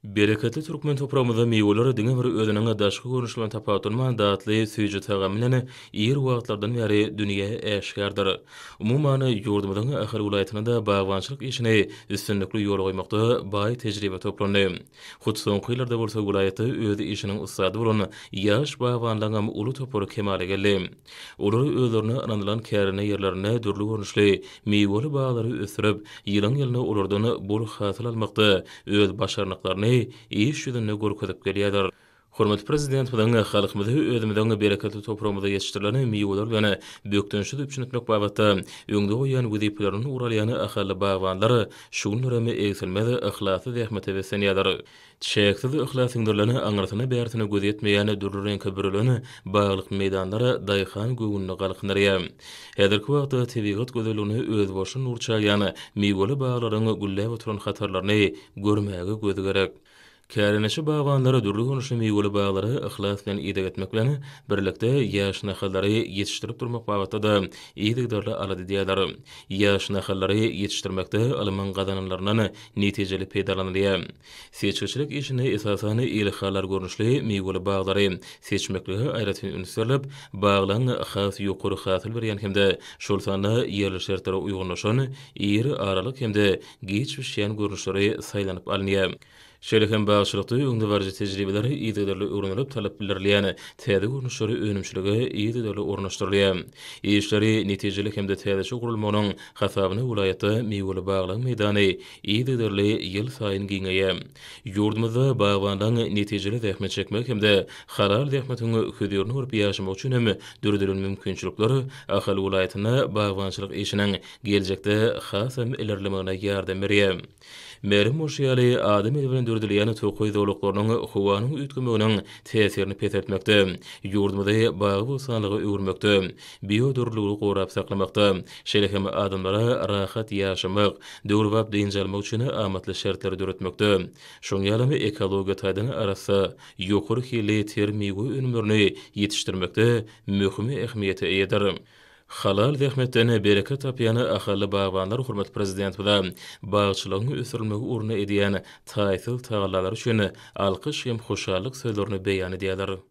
Bereketli türkmen topragymyzda miweler diňe bir özüniň daşky görnüşi bilen tapawutlanman, datly, süýji tagamy bilen ir wagtlardan bäri dünýä äşgärdir. Umuman, ýurdumyzyň Ahal welaýatynda-da bagbançylyk işini üstünlikli ýola goýmakda baý tejribe toplandy. Hut soňky ýyllarda bolsa welaýatda öz işiniň ussady bolan ýaş bagbanlaryňam uly topary kemala geldi. Olar özlerine ynanylan kärende ýerlerinde dürli görnüşli miweli baglary ösdürip, ýylyň-ýylyna olardan bol hasyl almakda öz başarnyklaryny iş ýüzünde görkezip gelýärler. Hormatly Prezidentimiziň halkymyzy özümiziň bereketli topragymyzda ýetişdirilen miweler bilen bökdençsiz üpjün etmek babatda öňde goýýan wezipelerinden ugur alýan ahally bagbanlar şu günlerem egsilmez yhlasly zähmete beslenýärler. Çäksiz yhlas siňdirilen, aňyrsyna-bärsine göz ýetmeýän dürli reňke bürelen baglyk meýdanlar daýhan göwnüni galkyndyrýar. Häzirki wagtda tebigat gözelligine özboluşly nur çaýýan miweli baglaryň gülläp oturan hatarlaryny görmäge göz gerek. Kärendeçi bagbanlar dürli görnüşli miweli baglara yhlas bilen ideg etmek bilen birlikde, ýaş nahallary ýetişdirip durmak babatda-da yzygiderli alada edýärler. Ýaş nahallary ýetişdirmekde ylmyň gazananlaryndan netijeli peýdalanylýar. Seçgiçilik işinde esasan ilhalar görnüşli miweli baglary seçmeklige aýratyn üns berlip, baglaryň has ýokary hasyl berýän hem-de şol sanda ýerli şertlere uýgunlaşan ir, aralyk hem-de giç bişýän görnüşleri saýlanyp alynýar. Şeýle hem bagçylykda öňdebaryjy tejribeler yzygiderli öwrenilip, talap bildirilýän täze görnüşleri önümçilige yzygiderli ornaşdyrylýar. Işleri netijeli hem-de täzeçe guralmagynyň hasabyna welaýatda miweli baglaryň meýdany yzygiderli ýylsaýyn giňeýär. Ýurdumyzda bagbanlaryň netijeli zähmet çekmegi hem-de halal zähmetiň hözirini görüp ýaşamagy üçin hem döredilen mümkinçilikler Ahal welaýatynda bagbançylyk işiniň geljekde hasam ilerlemegine ýardam berýär. Mälim bolşy ýaly, adam eli bilen döredilýän tokaý zolaklarynyň howanyň üýtgemeginiň täsirini peseltmekde, ýurdumyzy bagy-bossanlyga öwürmekde, biodürlüligi gorap saklamakda, şeýle hem adamlara rahat ýaşamak, döwrebap dynç almak üçin amatly şertleri döretmekde, şonuň ýalam ekologiýa taýdan arassa, ýokary hilli ter miwe önümlerini ýetişdirmekde möhüm ähmiýete eýedir. Halal zähmetden bereket tapýan ahally bagbanlar hormatly Prezidentimize bagçylygyň ösdürilmegi ugrunda edýän taýsyz tagallalary üçin alkyş hem hoşallyk sözlerini beýan edýärler.